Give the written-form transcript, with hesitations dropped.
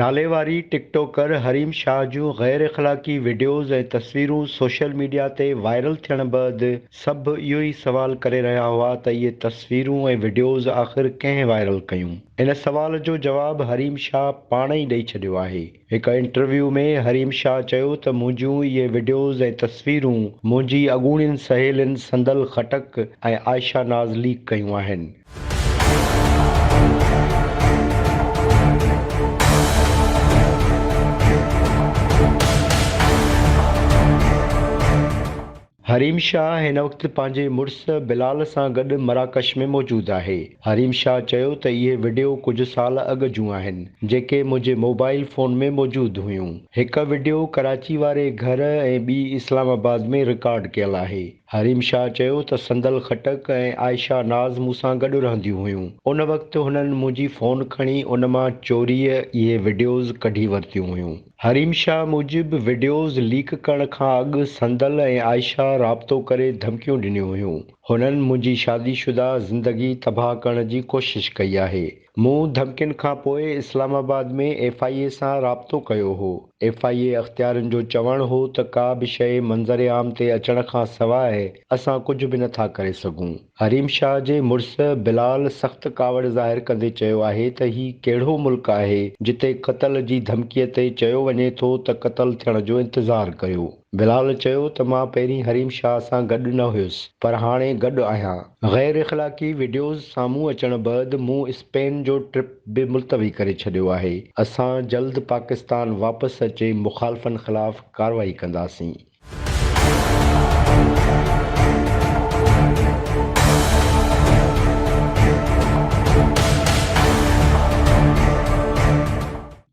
ناليواري ٽڪ ٽاڪر حريم شاهه جون غير اخلاقي وڊيوز ۽ تصويرون سوشل ميڊيا تي وائرل ٿيڻ بعد سڀ اهو ئي سوال ڪري رهيا هئا ته اهي تصويرون ۽ وڊيوز آخر ڪنهن وائرل ڪيون؟ ان سوال جو جواب حريم شاهه پاڻ ئي ڏئي ڇڏيو آهي. هڪ انٽرويو ۾ حريم شاهه چيو ته منهنجون اهي وڊيوز ۽ تصويرون منهنجي اڳوڻين سهيلين صندل خٽڪ ۽ عائشه ناز ليڪ ڪيون آهن. حريم شاهه هن وقت پنهنجي مڙس بلال سان گڏ مراڪش ۾ موجود آهي. حريم شاهه چيو ته اهي وڊيو ڪجهه سال اڳ جون آهن، جيڪي منهنجي موبائل فون ۾ موجود هيون. هڪ وڊيو ڪراچي واري گهر ۽ ٻي اسلام آباد ۾ رڪارڊ ڪيل آهي. حريم شاهه چيو ته صندل خٽڪ ۽ عائشه ناز مون سان گڏ رهنديون هيون، ان وقت هنن منهنجي فون کڻي ان مان چوريء اهي وڊيوز ڪڍي ورتيون هيون. حريم شاهه موجب وڊيوز ليڪ ڪرڻ کان اڳ صندل ۽ عائشه رابطو ڪري ڌمڪيون ڏنيون هيون، هنن منهنجي شادي شده زندگي تباهه ڪرڻ جي ڪوشش ڪئي آهي. مون ڌمڪين کان پوء اسلام آباد ۾ ايف I اي سان رابطو ڪيو هو. ايف I اي اختيارين جو چوڻ هو ته ڪا به شيء منظر عام تي اچڻ کان سواء اسان ڪجهه به نٿا ڪري سگهون. حريم شاهه جي مڙس بلال سخت ڪاوڙ ظاهر ڪندي چيو آهي ته هي ڪهڙو ملڪ آهي جتي قتل جي ڌمڪي تي چيو وڃي ٿو ته قتل ٿيڻ جو انتظار ڪيو. بلال چيو ته مان پهرين حريم شاهه سان گڏ نه هيس پر هاڻي گڏ آهيان. غير اخلاقي وڊيوز سامهون اچڻ بعد مون اسپين جو ٽرپ به ملتوي ڪري ڇڏيو آهي، اسان جلد پاڪستان واپس اچي مخالفن خلاف ڪارروائي ڪنداسين.